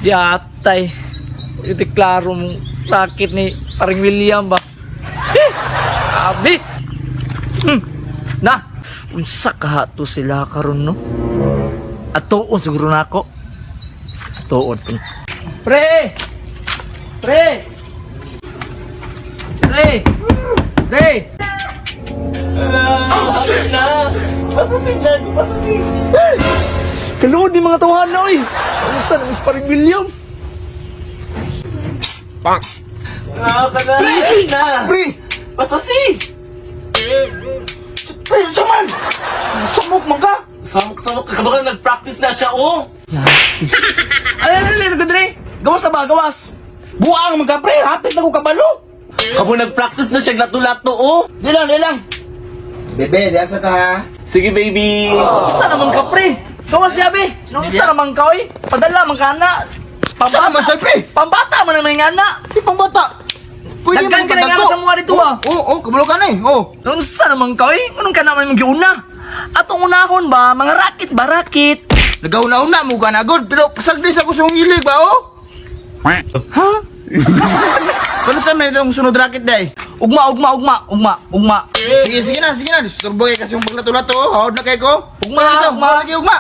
Di atay. Iti klaro mong racket ni paring William ba? Eh! Abi! Na! Unsa ka to sila karon, no? Atuon siguro na ako. Atuon. Pre! Pre! Pre! Pre! Oh, shit na! Pasasin na ako, pasasin! Kaluod ni mga tawahan na, oy! Unsa nang paring William? Ah, ka na! Na! Pre! Pasasi! Pre, saman! Samok man ka! Samok-samok ka ba, nag-practice na siya, oh? Ano, ano, ano, ano, Dre? Gawas na ba? Gawas! Buang man ka, pre! Hapit na ko kabalo! Kabo nag-practice na siya lato-lato, oh? Di lang, di lang! Bebe, di asa ka ha? Sige, baby! Unsa naman ka, pre? Gawas di abi! Unsa naman ka, oy? Padala man ka na! Sa naman sa'yo, pre? Pambata man naman nga na! Di pang bata! Pwede Daghan man ka na nga pagdagko. sa mga dito, ah. Oo, oo, kabalo ka na eh. Oo. Unsa naman ka, oy? Anong ka naman mong giuna? Atong unahon ba? Mga racket ba? Racket? Nagauna-una mo ka na good, pero pasagdi sa kusong hilig ba, oh? Ha? Kano sa man itong sunod racket day? Ugma, ugma, ugma, ugma, ugma. Sige, sige na, sige na. Disturbo kay kasi yung paglato-lato, oh. Hawad na kay ko. Ugma, Dito, ugma. Lagi, ugma.